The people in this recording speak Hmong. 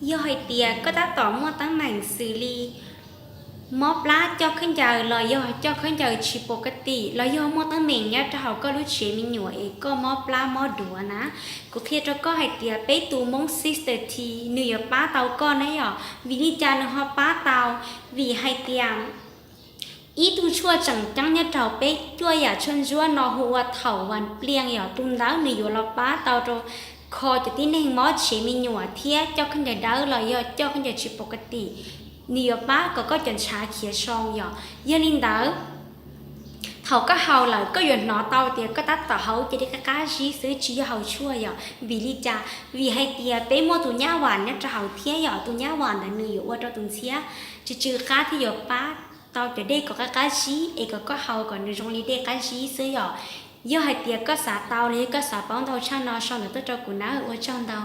Yog hais tias koj tab tom muaj teeb meem xws li mob plab coj khaub ncaws los yog coj khaub ncaws tsis pov ka tim los yog muaj teeb meem nyob rau hauv koj lub tsev me nyuam es koj mob plab mob duav na, kuv qhia rau koj hais tias peb tus Hmoob Sister Tea nws yuav pab tau koj na yom. Vim li cas nws ho pab tau? Vim hais tias ib tug tshuaj tseem ceeb nyob rau peb cuaj yam tshuaj ntsuab no hu ua thaum vas pliaj yom, tus ntawd nws yuav los pab tau rau kho cov tib neeg mob tsev me nyuam thiab coj khaub ncaws dawb los yog coj khaub ncaws tsis pov ka tim, nws yuav pab kom koj cov ntshav khiav zoo yom. Yog li ntawd, thaum koj haus lawm koj yuav hnov tau tias koj tab tom haus cov dej qab qab zib xwb tsis yog haus tshuaj yom. Vim li cas? Vim hais tias peb muaj tus nyab vas nyob rau hauv thiab yom, tus nyab vas ntawd nws yuav ua rau tus ntxhiab tsw tsw qab thiab yuav pab tau cov dej kom qab qab zib es kom koj haus kom nws zoo li dej qab zib xwb yom. Yog hais tias koj xav tau los yog koj xav paub ntau tshaj no sau ntawv tuaj rau kuv na, ua tsaug ntau.